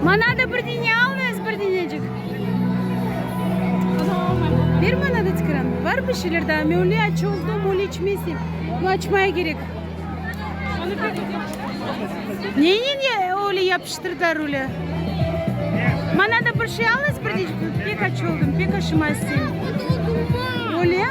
Mana da bir dene alıñız, bir denecik. Ber mana da Dikran. Bar bir şeyler daa. Men öyle aç oldım, öyle içmesem. No açmaya kerek. Nenen öyle yapıştırdılar öyle? Mana da bir şey alıñız, bir denecik. Pek aç oldım, pek aşıma isteyim. Öyle?